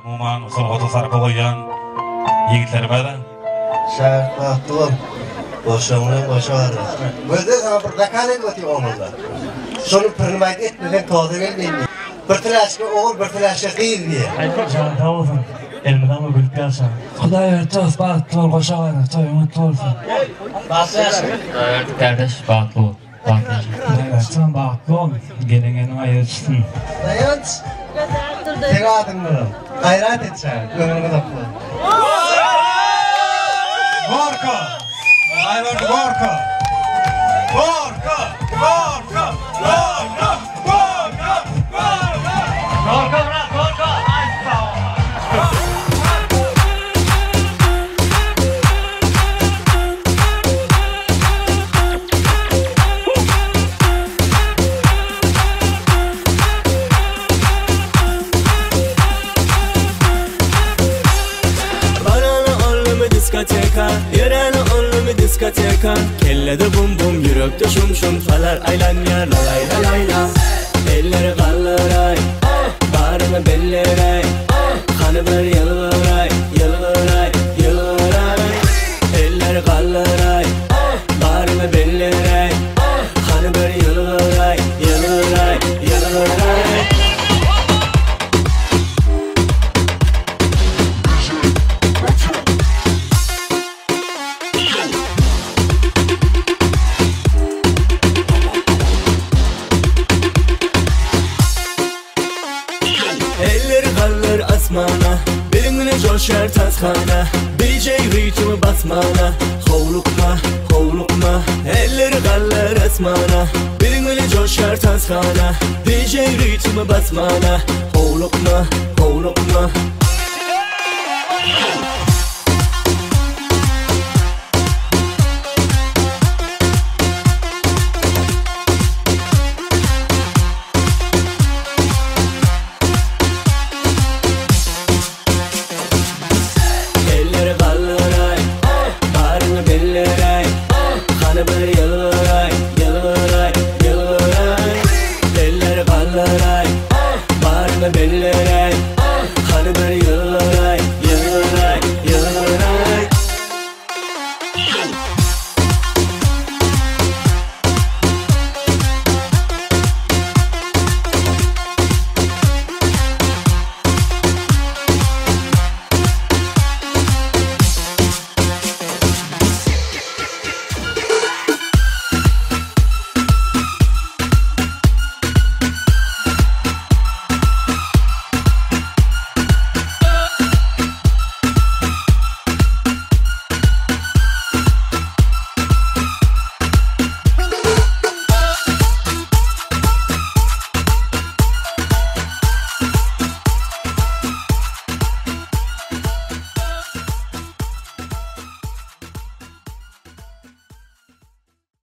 Umuman sungata sarpa goýýan ýigitlerimiz. Şägirt bagtly bol. Goşaň bilen goşa gardaş. Gözde saňa bir zakaz edip otyr oňlanda. Şonuň pirini aýt etmeseň toza gelmeýin diýip. Bir tiläşge ogul bir tiläşge gyz diýýär. Janyň sag bolsun. Elmydama gülüp ýaşa. Hudaýberdi dost bagtly bol goşa gardaş toýuň gutly bolsun. Bagtly ýaşa. Hudaýberdi kardeş bagtly bol. Bagtly ýaşa. Hudaýberdijan bagtly bol. Gelen gelin aýry çyksyn. Daýanç. Seň adyň bolar. Gaýrat et çaga. Ömrüň uzak bolsun. Gorka! Hudaýberdi gorka! Gorka! Gorka! Gorka! Gorka! Gorka! Gorka brat gorka! Aý sag ol. Barana ollumy diskoteka Ýörene ollumy diskoteka Kellede bum bum ýürekde şum şum Salar aýlanýar lalaý lalaý la Elleri galdyraý Baryny belleräý Hany bir ýylgyraý Ýylgyraý ýylgyraý Elleri galdyraý Baryny belleräý Hany bir ýylgyraý Ýylgyraý ýylgyraý. Elleri galdyr asmana Biliňini joşar tashana DJ ritmi basmana Howlukma, howlukma Elleri galdyr asmana Biliňini joşar tashana DJ ritmi basmana Howlukma, howlukma.